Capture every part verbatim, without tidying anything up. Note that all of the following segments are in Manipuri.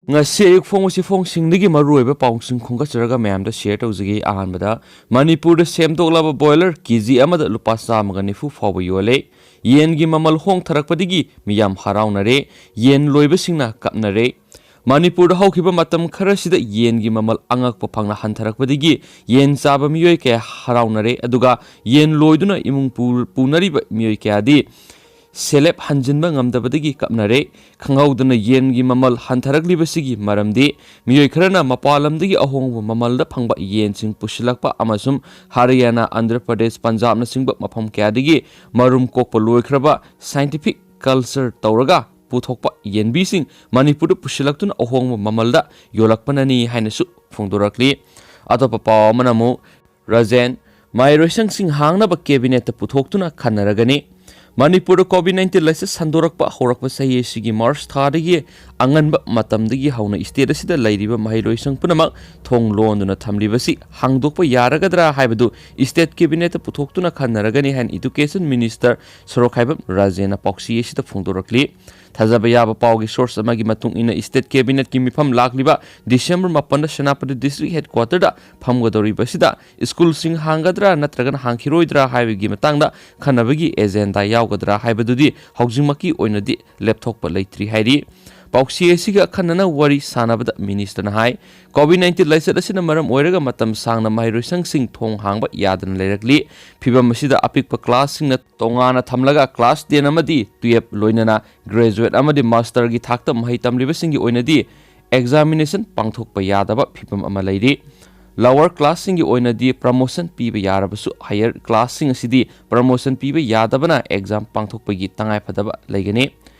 ꯉꯁꯤ ꯑꯌꯨꯛ ꯐꯣꯡꯕ ꯆꯦꯐꯣꯡꯁꯤꯡꯗꯒꯤ ꯃꯔꯨꯑꯣꯏꯕ ꯄꯥꯎꯁꯤꯡ ꯈꯣꯝꯒꯠꯆꯔꯒ ꯃꯌꯥꯝꯗ ꯁꯤꯌꯔ ꯇꯧꯖꯒꯦ꯫ ꯑꯍꯥꯟꯕꯗ, ꯃꯅꯤꯄꯨꯔꯗ ꯁꯦꯝꯗꯣꯛꯂꯕ ꯕꯣꯏꯂꯔ ꯀꯦ ꯖꯤ ꯑꯃꯗ ꯂꯨꯄꯥ ꯆꯥꯝꯃꯒ ꯅꯤꯐꯨ ꯐꯥꯎꯕ ꯌꯣꯜꯂꯦ꯫ ꯌꯦꯟꯒꯤ ꯃꯃꯜ ꯍꯣꯡꯊꯔꯛꯄꯗꯒꯤ ꯃꯤꯌꯥꯝ ꯍꯔꯥꯎꯅꯔꯦ꯫ ꯌꯦꯟ ꯂꯣꯏꯕꯁꯤꯡꯅ ꯀꯞꯅꯔꯦ꯫ ꯃꯅꯤꯄꯨꯔꯗ ꯍꯧꯈꯤꯕ ꯃꯇꯝ ꯈꯔꯁꯤꯗ ꯌꯦꯟꯒꯤ ꯃꯃꯜ ꯑꯉꯛꯄ ꯐꯪꯅ ꯍꯟꯊꯔꯛꯄꯗꯒꯤ ꯌꯦꯟ ꯆꯥꯕ ꯃꯤꯑꯣꯏ ꯀꯌꯥ ꯍꯔꯥꯎꯅꯔꯦ꯫ ꯑꯗꯨꯒ ꯌꯦꯟ ꯂꯣꯏꯗꯨꯅ ꯏꯃꯨꯡ ꯄꯨ-, ꯄꯨꯅꯔꯤꯕ ꯃꯤꯑꯣꯏ ꯀꯌꯥꯗꯤ ꯁꯦꯜꯂꯦꯞ ꯍꯟꯖꯤꯟꯕ ꯉꯝꯗꯕꯗꯒꯤ ꯀꯞꯅꯔꯦ꯫ ꯈꯪꯍꯧꯗꯅ ꯌꯦꯟꯒꯤ ꯃꯃꯜ ꯍꯟꯊꯔꯛꯂꯤꯕꯁꯤꯒꯤ ꯃꯔꯝꯗꯤ ꯃꯤꯑꯣꯏ ꯈꯔꯅ ꯃꯄꯥꯟ ꯂꯝꯗꯒꯤ ꯑꯍꯣꯡꯕ ꯃꯃꯜꯗ ꯐꯪꯕ ꯌꯦꯟꯁꯤꯡ ꯄꯨꯁꯤꯜꯂꯛꯄ ꯑꯃꯁꯨꯡ ꯍꯔꯤꯌꯥꯅꯥ, ꯑꯟꯙ꯭ꯔ ꯄ꯭ꯔꯗꯦꯁ, ꯄꯟꯖꯥꯕꯅꯆꯤꯡꯕ ꯃꯐꯝ ꯀꯌꯥꯗꯒꯤ ꯃꯔꯨꯝ ꯀꯣꯛꯄ ꯂꯣꯏꯈ꯭ꯔꯕ ꯁꯥꯏꯟꯇꯤꯐꯤꯛ ꯀꯜꯆꯔ ꯇꯧꯔꯒ ꯄꯨꯊꯣꯛꯄ ꯌꯦꯟꯕꯤꯁꯤꯡ ꯃꯅꯤꯄꯨꯔꯗ ꯄꯨꯁꯤꯜꯂꯛꯇꯨꯅ ꯑꯍꯣꯡꯕ ꯃꯃꯜꯗ ꯌꯣꯜꯂꯛꯄꯅꯅꯤ ꯍꯥꯏꯅꯁꯨ ꯐꯣꯡꯗꯣꯔꯛꯂꯤ꯫ ꯑꯇꯣꯞꯄ ꯄꯥꯎ ꯑꯃꯅ ꯑꯃꯨꯛ ꯔꯥꯖꯦꯟ, ꯃꯍꯩꯔꯣꯏꯁꯪꯁꯤꯡ ꯍꯥꯡꯅꯕ ꯀꯦꯕꯤꯅꯦꯠꯇ ꯄꯨꯊꯣꯛꯇꯨꯅ ꯈꯟꯅꯔꯒꯅꯤ꯫ ꯃꯅꯤꯄꯨꯔꯗ ꯀꯣꯚꯤꯗ ꯅꯥꯏꯟꯇꯤꯟ ꯂꯥꯏꯆꯠ ꯁꯟꯗꯣꯔꯛꯄ ꯍꯧꯔꯛꯄ ꯆꯍꯤ ꯑꯁꯤꯒꯤ ꯃꯥꯔꯆ ꯊꯥꯗꯒꯤ ꯑꯉꯟꯕ ꯃꯇꯝꯗꯒꯤ ꯍꯧꯅ ꯁ꯭ꯇꯦꯠ ꯑꯁꯤꯗ ꯂꯩꯔꯤꯕ ꯃꯍꯩꯔꯣꯏꯁꯪ ꯄꯨꯝꯅꯃꯛ ꯊꯣꯡ ꯂꯣꯟꯗꯨꯅ ꯊꯝꯂꯤꯕꯁꯤ ꯍꯥꯡꯗꯣꯛꯄ ꯌꯥꯔꯒꯗ꯭ꯔꯥ ꯍꯥꯏꯕꯗꯨ ꯁ꯭ꯇꯦꯠ ꯀꯦꯕꯤꯅꯦꯠꯇ ꯄꯨꯊꯣꯛꯇꯨꯅ ꯈꯟꯅꯔꯒꯅꯤ ꯍꯥꯏꯅ ꯏꯗꯨꯀꯦꯁꯟ ꯃꯤꯅꯤꯁꯇꯔ ꯁꯣꯔꯣꯛꯈꯥꯏꯕꯝ ꯔꯥꯖꯦꯟꯅ ꯄꯥꯎꯆꯦ ꯑꯁꯤꯗ ꯐꯣꯡꯗꯣꯔꯛꯂꯤ꯫ ꯊꯥꯖꯕ ꯌꯥꯕ ꯄꯥꯎꯒꯤ ꯁꯣꯔꯁ ꯑꯃꯒꯤ ꯃꯇꯨꯡ ꯏꯟꯅ, ꯁ꯭ꯇꯦꯠ ꯀꯦꯕꯤꯅꯦꯠꯀꯤ ꯃꯤꯐꯝ ꯂꯥꯛꯂꯤꯕ ꯗꯤꯁꯦꯝꯕꯔ ꯃꯥꯄꯟꯗ ꯁꯦꯅꯥꯄꯇꯤ ꯗꯤꯁꯇ꯭ꯔꯤꯛ ꯍꯦꯗꯀ꯭ꯋꯥꯇꯔꯗ ꯐꯝꯒꯗꯧꯔꯤꯕ ꯑꯁꯤꯗ ꯁ꯭ꯀꯨꯜꯁꯤꯡ ꯍꯥꯡꯒꯗ꯭ꯔꯥ ꯅꯠꯇ꯭ꯔꯒꯅ ꯍꯥꯡꯈꯤꯔꯣꯏꯗ꯭ꯔꯥ ꯍꯥꯏꯕꯒꯤ ꯃꯇꯥꯡꯗ ꯈꯟꯅꯕꯒꯤ ꯑꯦꯖꯦꯟꯗꯥ ꯌꯥꯎꯒꯗ꯭ꯔꯥ ꯍꯥꯏꯕꯗꯨꯗꯤ ꯍꯧꯖꯤꯛꯃꯛꯀꯤ ꯑꯣꯏꯅꯗꯤ ꯂꯦꯞꯊꯣꯛꯄ ꯂꯩꯇ꯭ꯔꯤ ꯍꯥꯏꯔꯤ꯫ ꯄꯥꯎꯆꯦ ꯑꯁꯤꯒ ꯑꯈꯟꯅꯅ ꯋꯥꯔꯤ ꯁꯥꯟꯅꯕꯗ ꯃꯤꯅꯤꯁꯇꯔꯅ ꯍꯥꯏ, ꯀꯣꯚꯤꯗ ꯅꯥꯏꯟꯇꯤꯟ ꯂꯥꯏꯆꯠ ꯑꯁꯤꯅ ꯃꯔꯝ ꯑꯣꯏꯔꯒ ꯃꯇꯝ ꯁꯥꯡꯅ ꯃꯍꯩꯔꯣꯏꯁꯪꯁꯤꯡ ꯊꯣꯡ ꯍꯥꯡꯕ ꯌꯥꯗꯅ ꯂꯩꯔꯛꯂꯤ꯫ ꯐꯤꯕꯝ ꯑꯁꯤꯗ ꯑꯄꯤꯛꯄ ꯀ꯭ꯂꯥꯁꯁꯤꯡꯅ ꯇꯣꯉꯥꯟꯅ ꯊꯝꯂꯒ ꯀ꯭ꯂꯥꯁ ꯇꯦꯟ ꯑꯃꯗꯤ ꯇꯨꯌꯦꯜꯞ, ꯂꯣꯏꯅꯅ ꯒ꯭ꯔꯦꯖꯨꯑꯦꯠ ꯑꯃꯗꯤ ꯃꯥꯁꯇꯔꯒꯤ ꯊꯥꯛꯇ ꯃꯍꯩ ꯇꯝꯂꯤꯕꯁꯤꯡꯒꯤ ꯑꯣꯏꯅꯗꯤ ꯑꯦꯛꯖꯥꯃꯤꯅꯦꯁꯟ ꯄꯥꯡꯊꯣꯛꯄ ꯌꯥꯗꯕ ꯐꯤꯕꯝ ꯑꯃ ꯂꯩꯔꯤ꯫ ꯂꯋꯔ ꯀ꯭ꯂꯥꯁꯁꯤꯡꯒꯤ ꯑꯣꯏꯅꯗꯤ ꯄ꯭ꯔꯃꯣꯁꯟ ꯄꯤꯕ ꯌꯥꯔꯕꯁꯨ, ꯍꯥꯌꯔ ꯀ꯭ꯂꯥꯁꯁꯤꯡ ꯑꯁꯤꯗꯤ ꯄ꯭ꯔꯃꯣꯁꯟ ꯄꯤꯕ ꯌꯥꯗꯕꯅ ꯑꯦꯛꯖꯥꯝ ꯄꯥꯡꯊꯣꯛꯄꯒꯤ ꯇꯉꯥꯏꯐꯗꯕ ꯂꯩꯒꯅꯤ꯫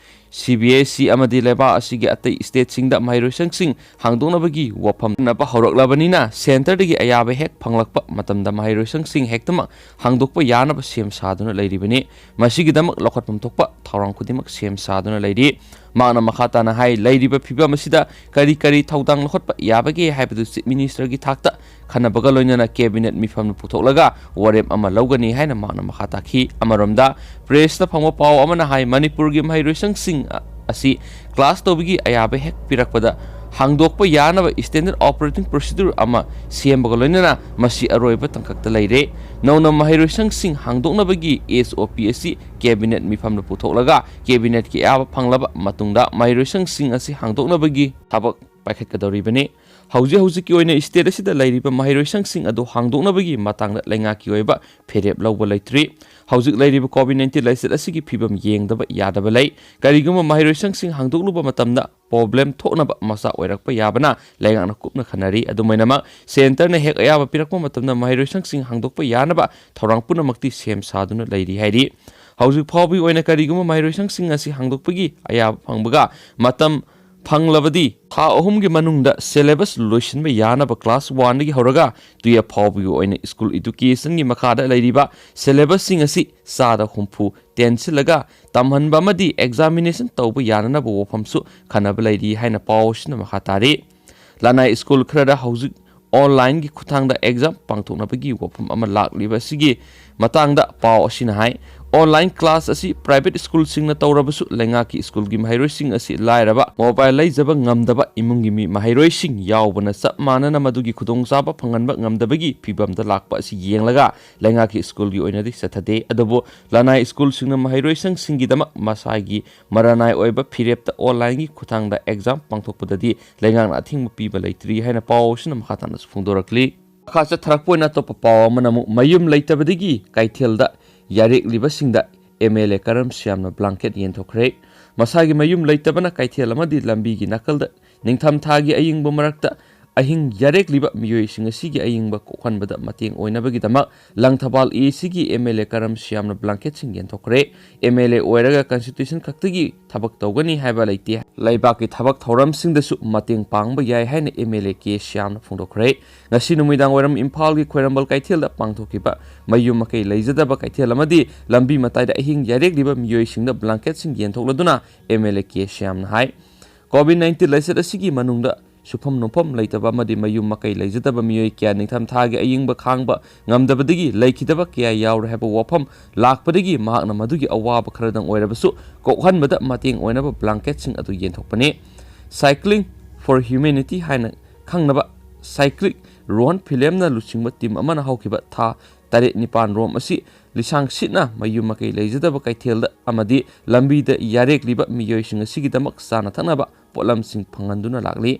ꯁꯤ ꯕꯤ ꯑꯦꯁ ꯏ ꯑꯃꯗꯤ ꯂꯩꯕꯥꯛ ꯑꯁꯤꯒꯤ ꯑꯇꯩ ꯁ꯭ꯇꯦꯠꯁꯤꯡꯗ ꯃꯍꯩꯔꯣꯏꯁꯪꯁꯤꯡ ꯍꯥꯡꯗꯣꯛꯅꯕꯒꯤ ꯋꯥꯐꯝ ꯅꯕ ꯍꯧꯔꯛꯂꯕꯅꯤꯅ, ꯁꯦꯟꯇꯔꯗꯒꯤ ꯑꯌꯥꯕ ꯍꯦꯛ ꯐꯪꯂꯛꯄ ꯃꯇꯝꯗ ꯃꯍꯩꯔꯣꯏꯁꯪꯁꯤꯡ ꯍꯦꯛꯇꯃꯛ ꯍꯥꯡꯗꯣꯛꯄ ꯌꯥꯅꯕ ꯁꯦꯝ ꯁꯥꯗꯨꯅ ꯂꯩꯔꯤꯕꯅꯤ꯫ ꯃꯁꯤꯒꯤꯗꯃꯛ ꯂꯧꯈꯠꯐꯝ ꯊꯣꯛꯄ ꯊꯧꯔꯥꯡ ꯈꯨꯗꯤꯡꯃꯛ ꯁꯦꯝ ꯁꯥꯗꯨꯅ ꯂꯩꯔꯤ꯫ ꯃꯍꯥꯛꯅ ꯃꯈꯥ ꯇꯥꯅ ꯍꯥꯏ, ꯂꯩꯔꯤꯕ ꯐꯤꯕꯝ ꯑꯁꯤꯗ ꯀꯔꯤ ꯀꯔꯤ ꯊꯧꯗꯥꯡ ꯂꯧꯈꯠꯄ ꯌꯥꯕꯒꯦ ꯍꯥꯏꯕꯗꯨ ꯆꯤꯐ ꯃꯤꯅꯤꯁꯇꯔꯒꯤ ꯊꯥꯛꯇ ꯈꯟꯅꯕꯒ ꯂꯣꯏꯅꯅ ꯀꯦꯕꯤꯅꯦꯠ ꯃꯤꯐꯝꯗ ꯄꯨꯊꯣꯛꯂꯒ ꯋꯥꯔꯦꯞ ꯑꯃ ꯂꯧꯒꯅꯤ ꯍꯥꯏꯅ ꯃꯍꯥꯛꯅ ꯃꯈꯥ ꯇꯥꯈꯤ꯫ ꯑꯃꯔꯣꯝꯗ, ꯄ꯭ꯔꯦꯁꯇ ꯐꯪꯕ ꯄꯥꯎ ꯑꯃꯅ ꯍꯥꯏ, ꯃꯅꯤꯄꯨꯔꯒꯤ ꯃꯍꯩꯔꯣꯏꯁꯪꯁꯤꯡ ꯑꯁꯤ ꯀ꯭ꯂꯥꯁ ꯇꯧꯕꯒꯤ ꯑꯌꯥꯕ ꯍꯦꯛ ꯄꯤꯔꯛꯄꯗ ꯍꯥꯡꯗꯣꯛꯄ ꯌꯥꯅꯕ standard operating procedure ꯑꯃ ꯁꯦꯝꯕꯒ ꯂꯣꯏꯅꯅ ꯃꯁꯤ ꯑꯔꯣꯏꯕ ꯇꯥꯡꯀꯛꯇ ꯂꯩꯔꯦ꯫ ꯅꯧꯅ ꯃꯍꯩꯔꯣꯏꯁꯪꯁꯤꯡ ꯍꯥꯡꯗꯣꯛꯅꯕꯒꯤ S O P ꯑꯁꯤ cabinet ꯃꯤꯐꯝꯗ ꯄꯨꯊꯣꯛꯂꯒ cabinetꯀꯤ ꯑꯌꯥꯕ ꯐꯪꯂꯕ ꯃꯇꯨꯡꯗ ꯃꯍꯩꯔꯣꯏꯁꯪꯁꯤꯡ ꯑꯁꯤ ꯍꯥꯡꯗꯣꯛꯅꯕꯒꯤ ꯊꯕꯛ ꯄꯥꯏꯈꯠꯀꯗꯧꯔꯤꯕꯅꯤ꯫ ꯍꯧꯖꯤꯛ ꯍꯧꯖꯤꯛꯀꯤ ꯑꯣꯏꯅ state ꯑꯁꯤꯗ ꯂꯩꯔꯤꯕ ꯃꯍꯩꯔꯣꯏꯁꯪꯁꯤꯡ ꯑꯗꯨ ꯍꯥꯡꯗꯣꯛꯅꯕꯒꯤ ꯃꯇꯥꯡꯗ ꯂꯩꯉꯥꯛꯀꯤ ꯑꯣꯏꯕ ꯐꯤꯔꯦꯞ ꯂꯧꯕ ꯂꯩꯇ꯭ꯔꯤ꯫ ꯍꯧꯖꯤꯛ ꯂꯩꯔꯤꯕ COVID nineteen ꯂꯥꯏꯆꯠ ꯑꯁꯤꯒꯤ ꯐꯤꯕꯝ ꯌꯦꯡꯗꯕ ꯌꯥꯗꯕ ꯂꯩ꯫ ꯀꯔꯤꯒꯨꯝꯕ ꯃꯍꯩꯔꯣꯏꯁꯪꯁꯤꯡ ꯍꯥꯡꯗꯣꯛꯂꯨꯕ ꯃꯇꯝꯗ problem ꯊꯣꯛꯅꯕ ꯃꯆꯥꯛ ꯑꯣꯏꯔꯛꯄ ꯌꯥꯕꯅ ꯂꯩꯉꯥꯛꯅ ꯀꯨꯞꯅ ꯈꯟꯅꯔꯤ꯫ ꯑꯗꯨꯃꯥꯏꯅꯃꯛ centreꯅ ꯍꯦꯛ ꯑꯌꯥꯕ ꯄꯤꯔꯛꯄ ꯃꯇꯝꯗ ꯃꯍꯩꯔꯣꯏꯁꯪꯁꯤꯡ ꯍꯥꯡꯗꯣꯛꯄ ꯌꯥꯅꯕ ꯊꯧꯔꯥꯡ ꯄꯨꯝꯅꯃꯛꯇꯤ ꯁꯦꯝ ꯁꯥꯗꯨꯅ ꯂꯩꯔꯤ ꯍꯥꯏꯔꯤ꯫ ꯍꯧꯖꯤꯛ ꯐꯥꯎꯕꯒꯤ ꯑꯣꯏꯅ ꯀꯔꯤꯒꯨꯝꯕ ꯃꯍꯩꯔꯣꯏꯁꯪꯁꯤꯡ ꯑꯁꯤ ꯍꯥꯡꯗꯣꯛꯄꯒꯤ ꯑꯌꯥꯕ ꯐꯪꯕꯒ ꯃꯇꯝ ꯐꯪꯂꯕꯗꯤ ꯊꯥ ꯑꯍꯨꯝꯒꯤ ꯃꯅꯨꯡꯗ syllabus ꯂꯣꯏꯁꯤꯟꯕ ꯌꯥꯅꯕ class oneꯗꯒꯤ ꯍꯧꯔꯒ twelve ꯐꯥꯎꯕꯒꯤ ꯑꯣꯏꯅ school educationꯒꯤ ꯃꯈꯥꯗ ꯂꯩꯔꯤꯕ syllabusꯁꯤꯡ ꯑꯁꯤ ꯆꯥꯗ ꯍꯨꯝꯐꯨ ꯇꯦꯟꯁꯤꯜꯂꯒ ꯇꯝꯍꯟꯕ ꯑꯃꯗꯤ examination ꯇꯧꯕ ꯌꯥꯅꯅꯕ ꯋꯥꯐꯝꯁꯨ ꯈꯟꯅꯕ ꯂꯩꯔꯤ ꯍꯥꯏꯅ ꯄꯥꯎ ꯑꯁꯤꯅ ꯃꯈꯥ ꯇꯥꯔꯤ꯫ ꯂꯅꯥꯏ school ꯈꯔꯗ ꯍꯧꯖꯤꯛ onlineꯒꯤ ꯈꯨꯠꯊꯥꯡꯗ exam ꯄꯥꯡꯊꯣꯛꯅꯕꯒꯤ ꯋꯥꯐꯝ ꯑꯃ ꯂꯥꯛꯂꯤꯕ ꯑꯁꯤꯒꯤ ꯃꯇꯥꯡꯗ ꯄꯥꯎ ꯑꯁꯤꯅ ꯍꯥꯏ, online class ꯑꯁꯤ private schoolꯁꯤꯡꯅ ꯇꯧꯔꯕꯁꯨ ꯂꯩꯉꯥꯛꯀꯤ schoolꯒꯤ ꯃꯍꯩꯔꯣꯏꯁꯤꯡ ꯑꯁꯤ ꯂꯥꯏꯔꯕ, mobile ꯂꯩꯖꯕ ꯉꯝꯗꯕ ꯏꯃꯨꯡꯒꯤ ꯃꯤ ꯃꯍꯩꯔꯣꯏꯁꯤꯡ ꯌꯥꯎꯕꯅ ꯆꯞ ꯃꯥꯟꯅꯅ ꯃꯗꯨꯒꯤ ꯈꯨꯗꯣꯡꯆꯥꯕ ꯐꯪꯍꯟꯕ ꯉꯝꯗꯕꯒꯤ ꯐꯤꯕꯝꯗ ꯂꯥꯛꯄ ꯑꯁꯤ ꯌꯦꯡꯂꯒ ꯂꯩꯉꯥꯛꯀꯤ schoolꯒꯤ ꯑꯣꯏꯅꯗꯤ ꯆꯠꯊꯗꯦ꯫ ꯑꯗꯨꯕꯨ ꯂꯅꯥꯏ schoolꯁꯤꯡꯅ ꯃꯍꯩꯔꯣꯏꯁꯪꯁꯤꯡꯒꯤꯗꯃꯛ ꯃꯁꯥꯒꯤ ꯃꯔꯥꯅꯥꯏ ꯑꯣꯏꯕ ꯐꯤꯔꯦꯞꯇ onlineꯒꯤ ꯈꯨꯠꯊꯥꯡꯗ exam ꯄꯥꯡꯊꯣꯛꯄꯗꯗꯤ ꯂꯩꯉꯥꯛꯅ ꯑꯊꯤꯡꯕ ꯄꯤꯕ ꯂꯩꯇ꯭ꯔꯤ ꯍꯥꯏꯅ ꯄꯥꯎ ꯑꯁꯤꯅ ꯃꯈꯥ ꯇꯥꯅꯁꯨ ꯐꯣꯡꯗꯣꯔꯛꯂꯤ꯫ ꯃꯈꯥ ꯆꯠꯊꯔꯛꯄ ꯑꯣꯏꯅ ꯑꯇꯣꯞꯄ ꯄꯥꯎ ꯑꯃꯅ ꯑꯃꯨꯛ ꯃꯌꯨꯝ ꯂꯩꯇꯕꯗꯒꯤ ꯀꯩꯊꯦꯜꯗ ꯌꯥꯔꯦꯛꯂꯤꯕꯁꯤꯡꯗ MLA ꯀꯔꯝ ꯁ꯭ꯌꯥꯝꯅ blanket ꯌꯦꯟꯊꯣꯛꯈ꯭ꯔꯦ꯫ ꯃꯁꯥꯒꯤ ꯃꯌꯨꯝ ꯂꯩꯇꯕꯅ ꯀꯩꯊꯦꯜ ꯑꯃꯗꯤ ꯂꯝꯕꯤꯒꯤ ꯅꯥꯀꯜꯗ ꯅꯤꯡꯊꯝꯊꯥꯒꯤ ꯑꯌꯤꯡꯕ ꯃꯔꯛꯇ ꯑꯍꯤꯡ ꯌꯥꯔꯦꯛꯂꯤꯕ ꯃꯤꯑꯣꯏꯁꯤꯡ ꯑꯁꯤꯒꯤ ꯑꯌꯤꯡꯕ ꯀꯣꯛꯍꯟꯕꯗ ꯃꯇꯦꯡ ꯑꯣꯏꯅꯕꯒꯤꯗꯃꯛ ꯂꯪꯊꯕꯥꯜ ACꯒꯤ MLA ꯀꯔꯝ ꯁ꯭ꯌꯥꯝꯅ blanketꯁꯤꯡ ꯌꯦꯟꯊꯣꯛꯈ꯭ꯔꯦ꯫ MLA ꯑꯣꯏꯔꯒ constitution ꯈꯛꯇꯒꯤ ꯊꯕꯛ ꯇꯧꯒꯅꯤ ꯍꯥꯏꯕ ꯂꯩꯇꯦ꯫ ꯂꯩꯕꯥꯛꯀꯤ ꯊꯕꯛ ꯊꯧꯔꯝꯁꯤꯡꯗꯁꯨ ꯃꯇꯦꯡ ꯄꯥꯡꯕ ꯌꯥꯏ ꯍꯥꯏꯅ MLA ꯀꯦ ꯁ꯭ꯌꯥꯝꯅ ꯐꯣꯡꯗꯣꯛꯈ꯭ꯔꯦ꯫ ꯉꯁꯤ ꯅꯨꯃꯤꯗꯥꯡ ꯋꯥꯏꯔꯝ ꯏꯝꯐꯥꯜꯒꯤ ꯈ꯭ꯋꯥꯏꯔꯝꯕꯟ ꯀꯩꯊꯦꯜꯗ ꯄꯥꯡꯊꯣꯛꯈꯤꯕ ꯃꯌꯨꯝ ꯃꯀꯩ ꯂꯩꯖꯗꯕ ꯀꯩꯊꯦꯜ ꯑꯃꯗꯤ ꯂꯝꯕꯤ ꯃꯇꯥꯏꯗ ꯑꯍꯤꯡ ꯌꯥꯔꯦꯛꯂꯤꯕ ꯃꯤꯑꯣꯏꯁꯤꯡꯗ blanketꯁꯤꯡ ꯌꯦꯟꯊꯣꯛꯂꯗꯨꯅ MLA ꯀꯦ ꯁ꯭ꯌꯥꯝꯅ ꯍꯥꯏ, COVID nineteen ꯂꯥꯏꯆꯠ ꯑꯁꯤꯒꯤ ꯃꯅꯨꯡꯗ ꯁꯨꯐꯝ ꯅꯣꯝꯐꯝ ꯂꯩꯇꯕ ꯑꯃꯗꯤ ꯃꯌꯨꯝ ꯃꯀꯩ ꯂꯩꯖꯗꯕ ꯃꯤꯑꯣꯏ ꯀꯌꯥ ꯅꯤꯡꯊꯝꯊꯥꯒꯤ ꯑꯏꯪꯕ ꯈꯥꯡꯕ ꯉꯝꯗꯕꯗꯒꯤ ꯂꯩꯈꯤꯗꯕ ꯀꯌꯥ ꯌꯥꯎꯔꯦ ꯍꯥꯏꯕ ꯋꯥꯐꯝ ꯂꯥꯛꯄꯗꯒꯤ ꯃꯍꯥꯛꯅ ꯃꯗꯨꯒꯤ ꯑꯋꯥꯕ ꯈꯔꯗꯪ ꯑꯣꯏꯔꯕꯁꯨ ꯀꯣꯛꯍꯟꯕꯗ ꯃꯇꯦꯡ ꯑꯣꯏꯅꯕ ꯕ꯭ꯂꯥꯡꯀꯦꯠꯁꯤꯡ ꯑꯗꯨ ꯌꯦꯟꯊꯣꯛꯄꯅꯤ꯫ Cycling for Humanity ꯍꯥꯏꯅ ꯈꯪꯅꯕ ꯁꯥꯏꯀ꯭ꯂꯤꯛ ꯔꯣꯍꯟ ꯐꯤꯂꯦꯝꯅ ꯂꯨꯆꯤꯡꯕ ꯇꯤꯝ ꯑꯃꯅ ꯍꯧꯈꯤꯕ ꯊꯥ ꯇꯔꯦꯠ ꯅꯤꯄꯥꯟ ꯔꯣꯝ ꯑꯁꯤ ꯂꯤꯁꯥꯡ ꯁꯤꯠꯅ ꯃꯌꯨꯝ ꯃꯀꯩ ꯂꯩꯖꯗꯕ ꯀꯩꯊꯦꯜꯗ ꯑꯃꯗꯤ ꯂꯝꯕꯤꯗ ꯌꯥꯔꯦꯛꯂꯤꯕ ꯃꯤꯑꯣꯏꯁꯤꯡ ꯑꯁꯤꯒꯤꯗꯃꯛ ꯆꯥꯅ ꯊꯛꯅꯕ ꯄꯣꯠꯂꯝꯁꯤꯡ ꯐꯪꯍꯟꯗꯨꯅ ꯂꯥꯛꯂꯤ꯫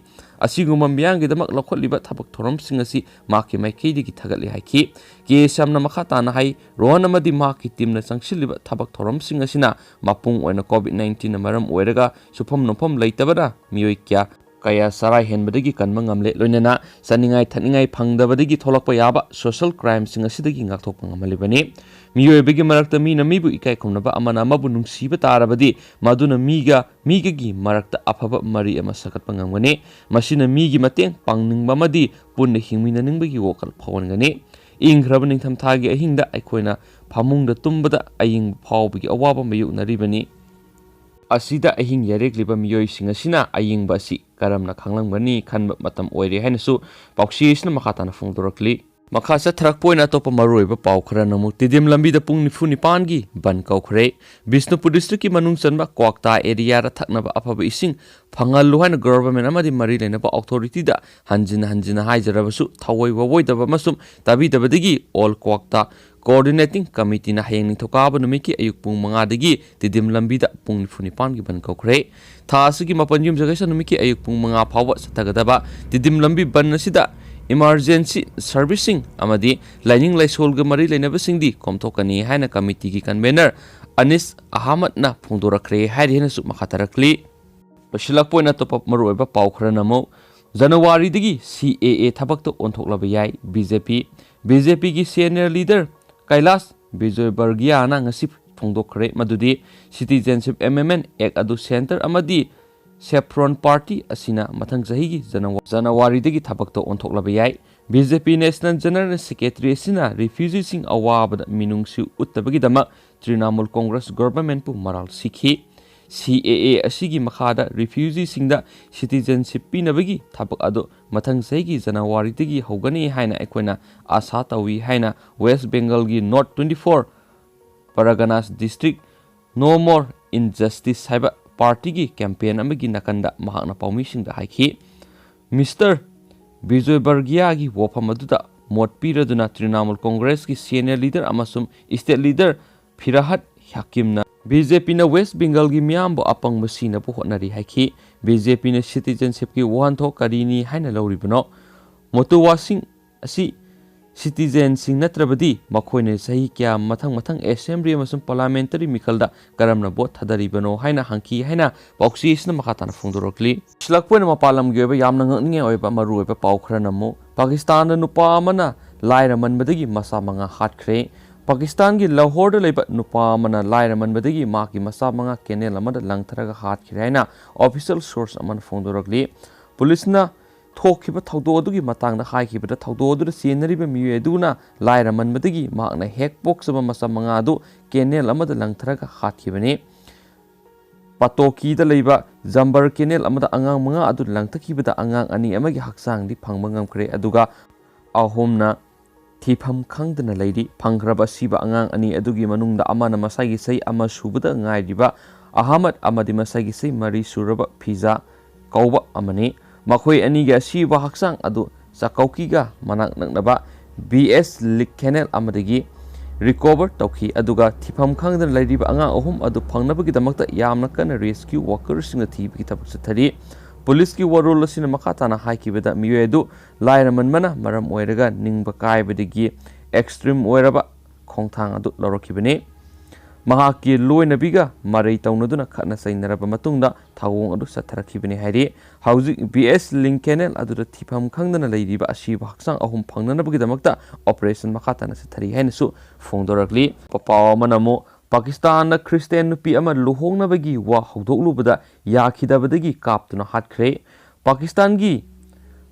ꯑꯁꯤꯒꯨꯝꯕ ꯃꯤꯌꯥꯝꯒꯤꯗꯃꯛ ꯂꯧꯈꯠꯂꯤꯕ ꯊꯕꯛ ꯊꯧꯔꯝꯁꯤꯡ ꯑꯁꯤ ꯃꯍꯥꯛꯀꯤ ꯃꯥꯏꯀꯩꯗꯒꯤ ꯊꯥꯒꯠꯂꯤ ꯍꯥꯏꯈꯤ꯫ ꯀꯦ ꯁ꯭ꯌꯥꯝꯅ ꯃꯈꯥ ꯇꯥꯅ ꯍꯥꯏ, ꯔꯣꯍꯟ ꯑꯃꯗꯤ ꯃꯍꯥꯛꯀꯤ ꯇꯤꯝꯅ ꯆꯪꯁꯤꯜꯂꯤꯕ ꯊꯕꯛ ꯊꯧꯔꯝꯁꯤꯡ ꯑꯁꯤꯅ ꯃꯄꯨꯡ ꯑꯣꯏꯅ COVID nineteen ꯅ ꯃꯔꯝ ꯑꯣꯏꯔꯒ ꯁꯨꯐꯝ ꯅꯣꯝꯐꯝ ꯂꯩꯇꯕꯅ ꯃꯤꯑꯣꯏ ꯀꯌꯥ ꯀꯌꯥ ꯆꯔꯥ ꯍꯦꯟꯕꯗꯒꯤ ꯀꯟꯕ ꯉꯝꯂꯦ, ꯂꯣꯏꯅꯅ ꯆꯥꯅꯤꯡꯉꯥꯏ ꯊꯛꯅꯤꯡꯉꯥꯏ ꯐꯪꯗꯕꯗꯒꯤ ꯊꯣꯛꯂꯛꯄ ꯌꯥꯕ ꯁꯣꯁꯤꯌꯦꯜ ꯀ꯭ꯔꯥꯏꯝꯁꯤꯡ ꯑꯁꯤꯗꯒꯤ ꯉꯥꯛꯊꯣꯛꯄ ꯉꯝꯍꯜꯂꯤꯕꯅꯤ꯫ ꯃꯤꯑꯣꯏꯕꯒꯤ ꯃꯔꯛꯇ ꯃꯤꯅ ꯃꯤꯕꯨ ꯏꯀꯥꯏ ꯈꯨꯝꯅꯕ, ꯑꯃꯅ ꯑꯃꯕꯨ ꯅꯨꯡꯁꯤꯕ ꯇꯥꯔꯕꯗꯤ, ꯃꯗꯨꯅ ꯃꯤꯒ ꯃꯤꯒꯒꯤ ꯃꯔꯛꯇ ꯑꯐꯕ ꯃꯔꯤ ꯑꯃ ꯁꯥꯒꯠꯄ ꯉꯝꯒꯅꯤ꯫ ꯃꯁꯤꯅ ꯃꯤꯒꯤ ꯃꯇꯦꯡ ꯄꯥꯡꯅꯤꯡꯕ ꯑꯃꯗꯤ ꯄꯨꯟꯅ ꯍꯤꯡꯃꯤꯟꯅꯅꯤꯡꯕꯒꯤ ꯋꯥꯈꯜ ꯐꯥꯎꯍꯟꯒꯅꯤ꯫ ꯏꯪꯈ꯭ꯔꯕ ꯅꯤꯡꯊꯝꯊꯥꯒꯤ ꯑꯍꯤꯡꯗ ꯑꯩꯈꯣꯏꯅ ꯐꯃꯨꯡꯗ ꯇꯨꯝꯕꯗ ꯑꯏꯪꯕ ꯐꯥꯎꯕꯒꯤ ꯑꯋꯥꯕ ꯃꯥꯌꯣꯛꯅꯔꯤꯕꯅꯤ꯫ ꯑꯁꯤꯗ ꯑꯍꯤꯡ ꯌꯥꯔꯦꯛꯂꯤꯕ ꯃꯤꯑꯣꯏꯁꯤꯡ ꯑꯁꯤꯅ ꯑꯏꯪꯕ ꯑꯁꯤ ꯀꯔꯝꯅ ꯈꯪꯂꯝꯒꯅꯤ ꯈꯟꯕ ꯃꯇꯝ ꯑꯣꯏꯔꯦ ꯍꯥꯏꯅꯁꯨ ꯄꯥꯎꯆꯦ ꯑꯁꯤꯅ ꯃꯈꯥ ꯇꯥꯅ ꯐꯣꯡꯗꯣꯔꯛꯂꯤ꯫ ꯃꯈꯥ ꯆꯠꯊꯔꯛꯄ ꯑꯣꯏꯅ ꯑꯇꯣꯞꯄ ꯃꯔꯨꯑꯣꯏꯕ ꯄꯥꯎ ꯈꯔꯅ ꯑꯃꯨꯛ ꯇꯤꯗꯤꯝ ꯂꯝꯕꯤꯗ ꯄꯨꯡ ꯅꯤꯐꯨ ꯅꯤꯄꯥꯟꯒꯤ ꯕꯟ ꯀꯧꯈ꯭ꯔꯦ꯫ ꯕꯤꯁꯅꯨꯄꯨꯔ ꯗꯤꯁꯇ꯭ꯔꯤꯛꯀꯤ ꯃꯅꯨꯡ ꯆꯟꯕ ꯀ꯭ꯋꯥꯛꯇꯥ ꯑꯦꯔꯤꯌꯥꯗ ꯊꯛꯅꯕ ꯑꯐꯕ ꯏꯁꯤꯡ ꯐꯪꯍꯜꯂꯨ ꯍꯥꯏꯅ ꯒꯣꯚꯔꯟꯃꯦꯟꯠ ꯑꯃꯗꯤ ꯃꯔꯤ ꯂꯩꯅꯕ ꯑꯣꯊꯣꯔꯤꯇꯤꯗ ꯍꯟꯖꯤꯟ ꯍꯟꯖꯤꯟꯅ ꯍꯥꯏꯖꯔꯕꯁꯨ ꯊꯑꯣꯏ ꯋꯥꯑꯣꯏꯗꯕ ꯑꯃꯁꯨꯡ ꯇꯥꯕꯤꯗꯕꯗꯒꯤ ꯑꯣꯜ ꯀ꯭ꯋꯥꯛꯇꯥ ꯀꯣꯑꯣꯔꯗꯤꯅꯦꯇꯤꯡ ꯀꯃꯤꯇꯤꯅ ꯍꯌꯦꯡ ꯅꯤꯡꯊꯧꯀꯥꯕ ꯅꯨꯃꯤꯠꯀꯤ ꯑꯌꯨꯛ ꯄꯨꯡ ꯃꯉꯥꯗꯒꯤ ꯇꯤꯗꯤꯝ ꯂꯝꯕꯤꯗ ꯄꯨꯡ ꯅꯤꯐꯨ ꯅꯤꯄꯥꯟꯒꯤ ꯕꯟ ꯀꯧꯈ꯭ꯔꯦ꯫ ꯊꯥ ꯑꯁꯤꯒꯤ ꯃꯥꯄꯟ ꯌꯨꯝꯖꯀꯩꯁ ꯅꯨꯃꯤꯠꯀꯤ ꯑꯌꯨꯛ ꯄꯨꯡ ꯃꯉꯥ ꯐꯥꯎꯕ ꯆꯠꯊꯒꯗꯕ ꯇꯤꯗꯤꯝ ꯂꯝꯕꯤ ꯕꯟ ꯑꯁꯤꯗ ꯏꯃꯥꯔꯖꯦꯟꯁꯤ ꯁꯔꯚꯤꯁꯁꯤꯡ ꯑꯃꯗꯤ ꯂꯥꯏꯅꯤꯡ ꯂꯥꯏꯁꯣꯜꯒ ꯃꯔꯤ ꯂꯩꯅꯕꯁꯤꯡꯗꯤ ꯀꯣꯝꯊꯣꯛꯀꯅꯤ ꯍꯥꯏꯅ ꯀꯃꯤꯇꯤꯒꯤ ꯀꯟꯚꯦꯅꯔ ꯑꯅꯤꯁ ꯑꯍꯃꯗꯅ ꯐꯣꯡꯗꯣꯔꯛꯈ꯭ꯔꯦ ꯍꯥꯏꯔꯤ ꯍꯥꯏꯅꯁꯨ ꯃꯈꯥ ꯇꯥꯔꯛꯂꯤ꯫ ꯂꯣꯏꯁꯤꯜꯂꯛꯄ ꯑꯣꯏꯅ ꯑꯇꯣꯞꯄ ꯃꯔꯨꯑꯣꯏꯕ ꯄꯥꯎ ꯈꯔꯅ ꯑꯃꯨꯛ ꯖꯅꯋꯥꯔꯤꯗꯒꯤ CAA ꯊꯕꯛꯇ ꯑꯣꯟꯊꯣꯛꯂꯕ ꯌꯥꯏ BJP꯫ BJPꯒꯤ senior leader ꯀꯩꯂꯥꯁ ꯕꯤꯖꯣꯏꯕꯔꯒꯤꯌꯥꯅ ꯉꯁꯤ ꯐꯣꯡꯗꯣꯛꯈ꯭ꯔꯦ ꯃꯗꯨꯗꯤ Citizenship Amendment Act ꯑꯗꯨ centre ꯑꯃꯗꯤ Saffron Party ꯑꯁꯤꯅ ꯃꯊꯪ ꯆꯍꯤꯒꯤ ꯖꯅꯋꯥ-, ꯖꯅꯋꯥꯔꯤꯗꯒꯤ ꯊꯕꯛꯇ ꯑꯣꯟꯊꯣꯛꯂꯕ ꯌꯥꯏ꯫ BJP National General Secretary ꯑꯁꯤꯅ refugeeꯁꯤꯡ ꯑꯋꯥꯕꯗ ꯃꯤꯅꯨꯡꯁꯤ ꯎꯠꯇꯕꯒꯤꯗꯃꯛ ꯇ꯭ꯔꯤꯅꯥꯃꯨꯜ ꯀꯣꯡꯒ꯭ꯔꯦꯁ ꯒꯣꯚꯔꯟꯃꯦꯟꯠꯄꯨ ꯃꯔꯥꯜ ꯁꯤꯈꯤ꯫ C A A ꯑꯁꯤꯒꯤ ꯃꯈꯥꯗ refugeeꯁꯤꯡꯗ citizenship ꯄꯤꯅꯕꯒꯤ ꯊꯕꯛ ꯑꯗꯨ ꯃꯊꯪ ꯆꯍꯤꯒꯤ ꯖꯅꯋꯥꯔꯤꯗꯒꯤ ꯍꯧꯒꯅꯤ ꯍꯥꯏꯅ ꯑꯩꯈꯣꯏꯅ ꯑꯥꯁꯥ ꯇꯧꯏ ꯍꯥꯏꯅ West Bengalꯒꯤ North twenty four Parganas District No More Injustice ꯍꯥꯏꯕ ꯄꯥꯔꯇꯤꯒꯤ campaign ꯑꯃꯒꯤ ꯅꯥꯀꯟꯗ ꯃꯍꯥꯛꯅ ꯄꯥꯎꯃꯤꯁꯤꯡꯗ ꯍꯥꯏꯈꯤ꯫ Mister ꯕꯤꯖꯣꯏ ꯕꯔꯒꯤꯌꯥꯒꯤ ꯋꯥꯐꯝ ꯑꯗꯨꯗ ꯃꯣꯠ ꯄꯤꯔꯗꯨꯅ ꯇ꯭ꯔꯤꯅꯥꯃꯨꯜ ꯀꯣꯡꯒ꯭ꯔꯦꯁꯀꯤ senior leader ꯑꯃꯁꯨꯡ state leader ꯐꯤꯔꯥꯍꯠ ꯍꯀꯤꯝꯅ BJPꯅ West Bengalꯒꯤ ꯃꯤꯌꯥꯝꯕꯨ ꯑꯄꯪꯕ ꯁꯤꯅꯕ ꯍꯣꯠꯅꯔꯤ ꯍꯥꯏꯈꯤ꯫ BJPꯅ citizenshipꯀꯤ ꯋꯥꯍꯟꯊꯣꯛ ꯀꯔꯤꯅꯤ ꯍꯥꯏꯅ ꯂꯧꯔꯤꯕꯅꯣ? ꯃꯣꯇꯨꯋꯥꯁꯤꯡ ꯑꯁꯤ citizenꯁꯤꯡ ꯅꯠꯇ꯭ꯔꯕꯗꯤ ꯃꯈꯣꯏꯅ ꯆꯍꯤ ꯀꯌꯥ ꯃꯊꯪ ꯃꯊꯪ assembly ꯑꯃꯁꯨꯡ parliamentary ꯃꯤꯈꯜꯗ ꯀꯔꯝꯅ ꯚꯣꯠ ꯊꯥꯗꯔꯤꯕꯅꯣ ꯍꯥꯏꯅ ꯍꯪꯈꯤ ꯍꯥꯏꯅ ꯄꯥꯎꯆꯦ ꯑꯁꯤꯅ ꯃꯈꯥ ꯇꯥꯅ ꯐꯣꯡꯗꯣꯔꯛꯂꯤ꯫ ꯁꯤꯜꯂꯛꯄ ꯑꯣꯏꯅ ꯃꯄꯥꯟ ꯂꯝꯒꯤ ꯑꯣꯏꯕ ꯌꯥꯝꯅ ꯉꯛꯅꯤꯡꯉꯥꯏ ꯑꯣꯏꯕ ꯃꯔꯨꯑꯣꯏꯕ ꯄꯥꯎ ꯈꯔꯅ ꯑꯃꯨꯛ ꯄꯥꯀꯤꯁꯇꯥꯟꯗ ꯅꯨꯄꯥ ꯑꯃꯅ ꯂꯥꯏꯔꯃꯟꯕꯗꯒꯤ ꯃꯆꯥ ꯃꯉꯥ ꯍꯥꯠꯈ꯭ꯔꯦ꯫ ꯄꯥꯀꯤꯁꯇꯥꯟꯒꯤ ꯂꯥꯍꯣꯔꯗ ꯂꯩꯕ ꯅꯨꯄꯥ ꯑꯃꯅ ꯂꯥꯏꯔꯃꯟꯕꯗꯒꯤ ꯃꯍꯥꯛꯀꯤ ꯃꯆꯥ ꯃꯉꯥ canal ꯑꯃꯗ ꯂꯪꯊꯔꯒ ꯍꯥꯠꯈ꯭ꯔꯦ ꯍꯥꯏꯅ official source ꯑꯃꯅ ꯐꯣꯡꯗꯣꯔꯛꯂꯤ꯫ ꯄꯨꯂꯤꯁꯅ ꯊꯣꯛꯈꯤꯕ ꯊꯧꯗꯣꯛ ꯑꯗꯨꯒꯤ ꯃꯇꯥꯡꯗ ꯍꯥꯏꯈꯤꯕꯗ, ꯊꯧꯗꯣꯛ ꯑꯗꯨꯗ ꯆꯦꯟꯅꯔꯤꯕ ꯃꯤꯑꯣꯏ ꯑꯗꯨꯅ ꯂꯥꯏꯔꯃꯟꯕꯗꯒꯤ ꯃꯍꯥꯛꯅ ꯍꯦꯛ ꯄꯣꯛꯆꯕ ꯃꯆꯥ ꯃꯉꯥ ꯑꯗꯨ canal ꯑꯃꯗ ꯂꯪꯊꯔꯒ ꯍꯥꯠꯈꯤꯕꯅꯤ꯫ ꯄꯇꯣꯀꯤꯗ ꯂꯩꯕ ꯖꯝꯕꯔ canal ꯑꯃꯗ ꯑꯉꯥꯡ ꯃꯉꯥ ꯑꯗꯨ ꯂꯪꯊꯈꯤꯕꯗ ꯑꯉꯥꯡ ꯑꯅꯤ ꯑꯃꯒꯤ ꯍꯛꯆꯥꯡꯗꯤ ꯐꯪꯕ ꯉꯝꯈ꯭ꯔꯦ, ꯑꯗꯨꯒ ꯑꯍꯨꯝꯅ ꯊꯤꯐꯝ ꯈꯪꯗꯅ ꯂꯩꯔꯤ꯫ ꯐꯪꯈ꯭ꯔꯕ ꯑꯁꯤꯕ ꯑꯉꯥꯡ ꯑꯅꯤ ꯑꯗꯨꯒꯤ ꯃꯅꯨꯡꯗ ꯑꯃꯅ ꯃꯁꯥꯒꯤ ꯆꯍꯤ ꯑꯃ ꯁꯨꯕꯗ ꯉꯥꯏꯔꯤꯕ ꯑꯍꯃꯗ ꯑꯃꯗꯤ ꯃꯁꯥꯒꯤ ꯆꯍꯤ ꯃꯔꯤ ꯁꯨꯔꯕ ꯐꯤꯖꯥ ꯀꯧꯕ ꯑꯃꯅꯤ꯫ ꯃꯈꯣꯏ ꯑꯅꯤꯒꯤ ꯑꯁꯤꯕ ꯍꯛꯆꯥꯡ ꯑꯗꯨ ꯆꯥꯀꯧꯀꯤꯒ ꯃꯅꯥꯛ ꯅꯛꯅꯕ B S Link canal ꯑꯃꯗꯒꯤ recover ꯇꯧꯈꯤ, ꯑꯗꯨꯒ ꯊꯤꯐꯝ ꯈꯪꯗꯅ ꯂꯩꯔꯤꯕ ꯑꯉꯥꯡ ꯑꯍꯨꯝ ꯑꯗꯨ ꯐꯪꯅꯕꯒꯤꯗꯃꯛꯇ ꯌꯥꯝꯅ ꯀꯟꯅ rescue workerꯁꯤꯡꯅ ꯊꯤꯕꯒꯤ ꯊꯕꯛ ꯆꯠꯊꯔꯤ꯫ ꯄꯨꯂꯤꯁꯀꯤ ꯋꯥꯔꯣꯜ ꯑꯁꯤꯅ ꯃꯈꯥ ꯇꯥꯅ ꯍꯥꯏꯈꯤꯕꯗ, ꯃꯤꯑꯣꯏ ꯑꯗꯨ ꯂꯥꯏꯔꯃꯟꯕꯅ ꯃꯔꯝ ꯑꯣꯏꯔꯒ ꯅꯤꯡꯕ ꯀꯥꯏꯕꯗꯒꯤ extreme ꯑꯣꯏꯔꯕ ꯈꯣꯡꯊꯥꯡ ꯑꯗꯨ ꯂꯧꯔꯛꯈꯤꯕꯅꯤ꯫ ꯃꯍꯥꯛꯀꯤ ꯂꯣꯏꯅꯕꯤꯒ ꯃꯔꯩ ꯇꯧꯅꯗꯨꯅ ꯈꯠꯅ ꯆꯩꯅꯔꯕ ꯃꯇꯨꯡꯗ ꯊꯧꯑꯣꯡ ꯑꯗꯨ ꯆꯠꯊꯔꯛꯈꯤꯕꯅꯤ ꯍꯥꯏꯔꯤ꯫ ꯍꯧꯖꯤꯛ B S Link canal ꯑꯗꯨꯗ ꯊꯤꯐꯝ ꯈꯪꯗꯅ ꯂꯩꯔꯤꯕ ꯑꯁꯤꯕ ꯍꯛꯆꯥꯡ ꯑꯍꯨꯝ ꯐꯪꯅꯅꯕꯒꯤꯗꯃꯛꯇ operation ꯃꯈꯥ ꯇꯥꯅ ꯆꯠꯊꯔꯤ ꯍꯥꯏꯅꯁꯨ ꯐꯣꯡꯗꯣꯔꯛꯂꯤ꯫ ꯄꯥꯎ ꯑꯃꯅ ꯑꯃꯨꯛ ꯄꯥꯀꯤꯁꯇꯥꯟꯗ ꯈ꯭ꯔꯤꯁꯇꯤꯌꯥꯟ ꯅꯨꯄꯤ ꯑꯃ ꯂꯨꯍꯣꯡꯅꯕꯒꯤ ꯋꯥ ꯍꯧꯗꯣꯛꯂꯨꯕꯗ ꯌꯥꯈꯤꯗꯕꯗꯒꯤ ꯀꯥꯞꯇꯨꯅ ꯍꯥꯠꯈ꯭ꯔꯦ꯫ ꯄꯥꯀꯤꯁꯇꯥꯟꯒꯤ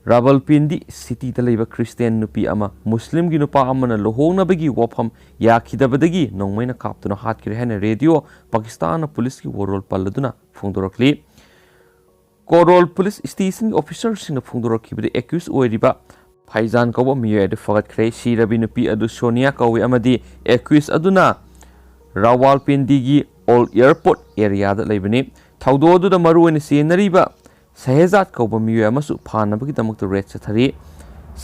ꯔꯥꯋꯜꯄꯤꯟꯗꯤ ꯁꯤꯇꯤꯗ ꯂꯩꯕ ꯈ꯭ꯔꯤꯁꯇꯤꯌꯥꯟ ꯅꯨꯄꯤ ꯑꯃ ꯃꯨꯁꯂꯤꯝꯒꯤ ꯅꯨꯄꯥ ꯑꯃꯅ ꯂꯨꯍꯣꯡꯅꯕꯒꯤ ꯋꯥꯐꯝ ꯌꯥꯈꯤꯗꯕꯗꯒꯤ ꯅꯣꯡꯃꯩꯅ ꯀꯥꯞꯇꯨꯅ ꯍꯥꯠꯈ꯭ꯔꯦ ꯍꯥꯏꯅ ꯔꯦꯗꯤꯑꯣ ꯄꯥꯀꯤꯁꯇꯥꯟꯅ ꯄꯨꯂꯤꯁꯀꯤ ꯋꯥꯔꯣꯜ ꯄꯜꯂꯗꯨꯅ ꯐꯣꯡꯗꯣꯔꯛꯂꯤ꯫ ꯀꯣꯔꯣꯜ ꯄꯨꯂꯤꯁ ꯁ꯭ꯇꯦꯁꯟꯒꯤ ꯑꯣꯐꯤꯁꯥꯔꯁꯤꯡꯅ ꯐꯣꯡꯗꯣꯔꯛꯈꯤꯕꯗ ꯑꯦꯀ꯭ꯌꯨꯁ ꯑꯣꯏꯔꯤꯕ ꯐꯩꯖꯥꯟ ꯀꯧꯕ ꯃꯤꯑꯣꯏ ꯑꯗꯨ ꯐꯒꯠꯈ꯭ꯔꯦ꯫ ꯁꯤꯔꯕꯤ ꯅꯨꯄꯤ ꯑꯗꯨ ꯁꯣꯅꯤꯌꯥ ꯀꯧꯏ ꯑꯃꯗꯤ ꯑꯦꯀ꯭ꯌꯨꯁ ꯑꯗꯨꯅ ꯔꯥꯋꯥꯜꯄꯤꯟꯗꯤꯒꯤ ꯑꯣꯜ ꯑꯦꯌꯔꯄꯣꯔꯠ ꯑꯦꯔꯤꯌꯥꯗ ꯂꯩꯕꯅꯤ꯫ ꯊꯧꯗꯣꯛ ꯑꯗꯨꯗ ꯃꯔꯨꯑꯣꯏꯅ ꯆꯦꯟꯅꯔꯤꯕ ꯁꯍꯦꯖꯥꯗ ꯀꯧꯕ ꯃꯤꯑꯣꯏ ꯑꯃꯁꯨ ꯐꯥꯅꯕꯒꯤꯗꯃꯛꯇ ꯔꯦꯗ ꯆꯠꯊꯔꯤ꯫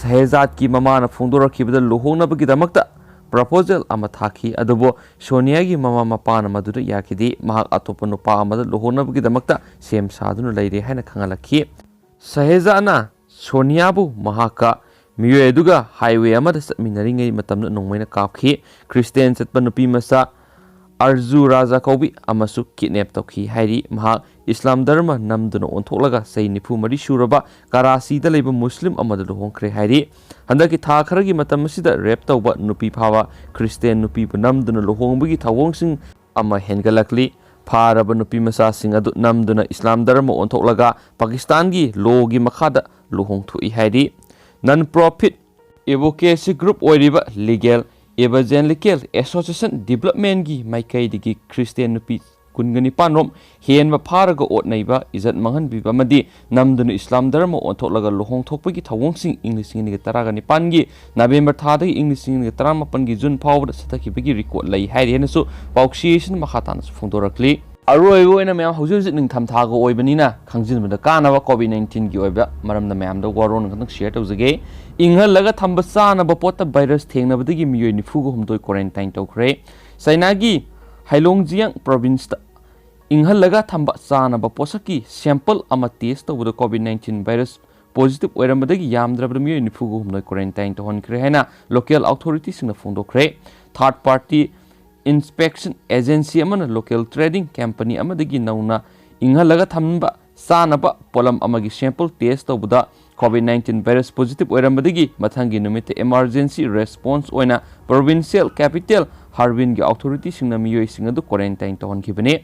ꯁꯍꯦꯖꯥꯗꯀꯤ ꯃꯃꯥꯅ ꯐꯣꯡꯗꯣꯔꯛꯈꯤꯕꯗ ꯂꯨꯍꯣꯡꯅꯕꯒꯤꯗꯃꯛꯇ ꯄ꯭ꯔꯄꯣꯖꯦꯜ ꯑꯃ ꯊꯥꯈꯤ, ꯑꯗꯨꯕꯨ ꯁꯣꯅꯤꯌꯥꯒꯤ ꯃꯃꯥ ꯃꯄꯥꯅ ꯃꯗꯨꯗ ꯌꯥꯈꯤꯗꯦ꯫ ꯃꯍꯥꯛ ꯑꯇꯣꯞꯄ ꯅꯨꯄꯥ ꯑꯃꯗ ꯂꯨꯍꯣꯡꯅꯕꯒꯤꯗꯃꯛꯇ ꯁꯦꯝ ꯁꯥꯗꯨꯅ ꯂꯩꯔꯦ ꯍꯥꯏꯅ ꯈꯪꯍꯜꯂꯛꯈꯤ꯫ ꯁꯍꯦꯖꯥꯗꯅ ꯁꯣꯅꯤꯌꯥꯕꯨ ꯃꯍꯥꯛꯀ ꯃꯤꯑꯣꯏ ꯑꯗꯨꯒ ꯍꯥꯏꯋꯦ ꯑꯃꯗ ꯆꯠꯃꯤꯟꯅꯔꯤꯉꯩ ꯃꯇꯝꯗ ꯅꯣꯡꯃꯩꯅ ꯀꯥꯞꯈꯤ꯫ ꯈ꯭ꯔꯤꯁꯇꯤꯌꯥꯟ ꯆꯠꯄ ꯅꯨꯄꯤ ꯃꯆꯥ ꯑꯔꯖꯨ ꯔꯥꯖꯥ ꯀꯧꯕꯤ ꯑꯃꯁꯨ ꯀꯤꯗꯅꯦꯞ ꯇꯧꯈꯤ ꯍꯥꯏꯔꯤ꯫ ꯃꯍꯥꯛ ꯏꯁꯂꯥꯝ ꯙꯔꯃ ꯅꯝꯗꯨꯅ ꯑꯣꯟꯊꯣꯛꯂꯒ ꯆꯍꯤ ꯅꯤꯐꯨ ꯃꯔꯤ ꯁꯨꯔꯕ ꯀꯔꯥꯆꯤꯗ ꯂꯩꯕ ꯃꯨꯁꯂꯤꯝ ꯑꯃꯗ ꯂꯨꯍꯣꯡꯈ꯭ꯔꯦ ꯍꯥꯏꯔꯤ꯫ ꯍꯟꯗꯛꯀꯤ ꯊꯥ ꯈꯔꯒꯤ ꯃꯇꯝ ꯑꯁꯤꯗ ꯔꯦꯞ ꯇꯧꯕ ꯅꯨꯄꯤ ꯐꯥꯕ, ꯈ꯭ꯔꯤꯁꯇꯤꯌꯥꯟ ꯅꯨꯄꯤꯕꯨ ꯅꯝꯗꯨꯅ ꯂꯨꯍꯣꯡꯕꯒꯤ ꯊꯧꯑꯣꯡꯁꯤꯡ ꯑꯃ ꯍꯦꯟꯒꯠꯂꯛꯂꯤ꯫ ꯐꯥꯔꯕ ꯅꯨꯄꯤ ꯃꯆꯥꯁꯤꯡ ꯑꯗꯨ ꯅꯝꯗꯨꯅ ꯏꯁꯂꯥꯝ ꯙꯔꯃ ꯑꯣꯟꯊꯣꯛꯂꯒ ꯄꯥꯀꯤꯁꯇꯥꯟꯒꯤ ꯂꯣꯒꯤ ꯃꯈꯥꯗ ꯂꯨꯍꯣꯡꯊꯣꯛꯏ ꯍꯥꯏꯔꯤ꯫ ꯅꯟ ꯄ꯭ꯔꯣꯐꯤꯠ ꯑꯦꯗꯚꯣꯀꯦꯁꯤ ꯒ꯭ꯔꯨꯞ ꯑꯣꯏꯔꯤꯕ ꯂꯤꯒꯦꯜ ꯏꯚꯥꯟꯖꯦꯂꯤꯀꯦꯜ ꯑꯦꯁꯣꯁꯤꯌꯦꯁꯟ ꯗꯤꯕꯦꯂꯞꯃꯦꯟꯒꯤ ꯃꯥꯏꯀꯩꯗꯒꯤ ꯈ꯭ꯔꯤꯁꯇꯤꯌꯥꯟ ꯅꯨꯄꯤ ꯀꯨꯟꯒ ꯅꯤꯄꯥꯟ ꯔꯣꯝ ꯍꯦꯟꯕ ꯐꯥꯔꯒ ꯑꯣꯠ ꯅꯩꯕ, ꯏꯖꯠ ꯃꯥꯡꯍꯟꯕꯤꯕ ꯑꯃꯗꯤ ꯅꯝꯗꯨꯅ ꯏꯁꯂꯥꯝ ꯙꯔꯃ ꯑꯣꯟꯊꯣꯛꯂꯒ ꯂꯨꯍꯣꯡꯊꯣꯛꯄꯒꯤ ꯊꯧꯑꯣꯡꯁꯤꯡ ꯏꯪ ꯂꯤꯁꯤꯡ ꯑꯅꯤꯒ ꯇꯔꯥꯒ ꯅꯤꯄꯥꯟꯒꯤ ꯅꯕꯦꯝꯕꯔ ꯊꯥꯗꯒꯤ ꯏꯪ ꯂꯤꯁꯤꯡ ꯑꯅꯤꯒ ꯇꯔꯥꯃꯥꯄꯟꯒꯤ ꯖꯨꯟ ꯐꯥꯎꯕꯗ ꯆꯠꯊꯈꯤꯕꯒꯤ ꯔꯦꯀꯣꯔꯗ ꯂꯩ ꯍꯥꯏꯔꯤ ꯍꯥꯏꯅꯁꯨ ꯄꯥꯎꯆꯦꯁꯤꯅ ꯃꯈꯥ ꯇꯥꯅꯁꯨ ꯐꯣꯡꯗꯣꯔꯛꯂꯤ꯫ ꯑꯔꯣꯏꯕ ꯑꯣꯏꯅ ꯃꯌꯥꯝ, ꯍꯧꯖꯤꯛ ꯍꯧꯖꯤꯛ ꯅꯤꯡꯊꯝꯊꯥꯒ ꯑꯣꯏꯕꯅꯤꯅ ꯈꯪꯖꯤꯟꯕꯗ ꯀꯥꯟꯅꯕ ꯀꯣꯚꯤꯗ ꯅꯥꯏꯟꯇꯤꯟꯒꯤ ꯑꯣꯏꯕ ꯃꯔꯝꯗ ꯃꯌꯥꯝꯗ ꯋꯥꯔꯣꯜ ꯈꯛꯇꯪ ꯁꯤꯌꯔ ꯇꯧꯖꯒꯦ꯫ ꯏꯪꯍꯜꯂꯒ ꯊꯝꯕ ꯆꯥꯅꯕ ꯄꯣꯠꯇ ꯚꯥꯏꯔꯁ ꯊꯦꯡꯅꯕꯗꯒꯤ ꯃꯤꯑꯣꯏ ꯅꯤꯐꯨꯒ ꯍꯨꯝꯗꯣꯏ ꯀ꯭ꯋꯥꯔꯦꯟꯇꯥꯏꯟ ꯇꯧꯈ꯭ꯔꯦ꯫ ꯆꯥꯏꯅꯥꯒꯤ ꯍꯥꯏꯂꯣꯡꯖꯤꯌꯥꯡ ꯄ꯭ꯔꯣꯚꯤꯟꯁꯇ ꯏꯪꯍꯜꯂꯒ ꯊꯝꯕ ꯆꯥꯅꯕ ꯄꯣꯠꯁꯛꯀꯤ ꯁꯦꯝꯄꯜ ꯑꯃ ꯇꯦꯁ ꯇꯧꯕꯗ ꯀꯣꯚꯤꯗ ꯅꯥꯏꯟꯇꯤꯟ ꯚꯥꯏꯔꯁ ꯄꯣꯖꯤꯇꯤꯚ ꯑꯣꯏꯔꯝꯕꯗꯒꯤ ꯌꯥꯝꯗ꯭ꯔꯕꯗ ꯃꯤꯑꯣꯏ ꯅꯤꯐꯨꯒ ꯍꯨꯝꯗꯣꯏ ꯀ꯭ꯋꯥꯔꯦꯟꯇꯥꯏꯟ ꯇꯧꯍꯟꯈ꯭ꯔꯦ ꯍꯥꯏꯅ ꯂꯣꯀꯦꯜ ꯑꯣꯊꯣꯔꯤꯇꯤꯁꯤꯡꯅ ꯐꯣꯡꯗꯣꯛꯈ꯭ꯔꯦ꯫ ꯊꯥꯔꯗ ꯄꯥꯔꯇꯤ ꯏꯟꯁꯄꯦꯛꯁꯟ ꯑꯦꯖꯦꯟꯁꯤ ꯑꯃꯅ ꯂꯣꯀꯦꯜ ꯇ꯭ꯔꯦꯗꯤꯡ ꯀꯝꯄꯅꯤ ꯑꯃꯗꯒꯤ ꯅꯧꯅ ꯏꯪꯍꯜꯂꯒ ꯊꯝꯕ ꯆꯥꯅꯕ ꯄꯣꯠꯂꯝ ꯑꯃꯒꯤ ꯁꯦꯝꯄꯜ ꯇꯦꯁ ꯇꯧꯕꯗ ꯀꯣꯚꯤꯗ ꯅꯥꯏꯟꯇꯤꯟ ꯚꯥꯏꯔꯁ ꯄꯣꯖꯤꯇꯤꯚ ꯑꯣꯏꯔꯝꯕꯗꯒꯤ ꯃꯊꯪꯒꯤ ꯅꯨꯃꯤꯠꯇ ꯏꯃꯥꯔꯖꯦꯟꯁꯤ ꯔꯦꯁꯄꯣꯟꯁ ꯑꯣꯏꯅ ꯄ꯭ꯔꯣꯚꯤꯟꯁꯤꯌꯦꯜ ꯀꯦꯄꯤꯇꯦꯜ ꯍꯥꯔꯕꯤꯟꯒꯤ ꯑꯣꯊꯣꯔꯤꯇꯤꯁꯤꯡꯅ ꯃꯤꯑꯣꯏꯁꯤꯡ ꯑꯗꯨ ꯀ꯭ꯋꯥꯔꯦꯟꯇꯥꯏꯟ ꯇꯧꯍꯟꯈꯤꯕꯅꯤ꯫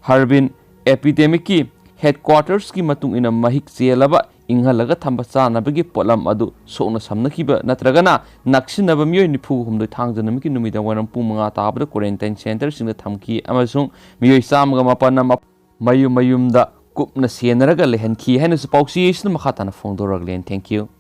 ꯍꯥꯔꯕꯤꯟ ꯑꯦꯄꯤꯗꯦꯃꯤꯛꯀꯤ ꯍꯦꯗꯀ꯭ꯋꯥꯇꯔꯁꯀꯤ ꯃꯇꯨꯡ ꯏꯟꯅ ꯃꯍꯤꯛ ꯆꯦꯜꯂꯕ ꯏꯪꯍꯜꯂꯒ ꯊꯝꯕ ꯆꯥꯅꯕꯒꯤ ꯄꯣꯠꯂꯝ ꯑꯗꯨ ꯁꯣꯛꯅ ꯁꯝꯅꯈꯤꯕ ꯅꯠꯇ꯭ꯔꯒꯅ ꯅꯛꯁꯤꯟꯅꯕ ꯃꯤꯑꯣꯏ ꯅꯤꯐꯨ ꯍꯨꯝꯗꯣꯏ ꯊꯥꯡꯖ ꯅꯨꯃꯤꯠꯀꯤ ꯅꯨꯃꯤꯗꯥꯡ ꯋꯥꯏꯔꯝ ꯄꯨꯡ ꯃꯉꯥ ꯇꯥꯕꯗ quarantine centreꯁꯤꯡꯗ ꯊꯝꯈꯤ ꯑꯃꯁꯨꯡ ꯃꯤꯑꯣꯏ ꯆꯥꯝꯃꯒ ꯃꯥꯄꯟꯅ ꯃꯞ-, ꯃꯌꯨꯝ ꯃꯌꯨꯝꯗ ꯀꯨꯞꯅ ꯁꯦꯟꯅꯔꯒ ꯂꯩꯍꯟꯈꯤ ꯍꯥꯏꯅꯁꯨ ꯄꯥꯎꯆꯦ ꯑꯁꯤꯅ ꯃꯈꯥ ꯇꯥꯅ ꯐꯣꯡꯗꯣꯔꯛꯂꯤ꯫ Thank you꯫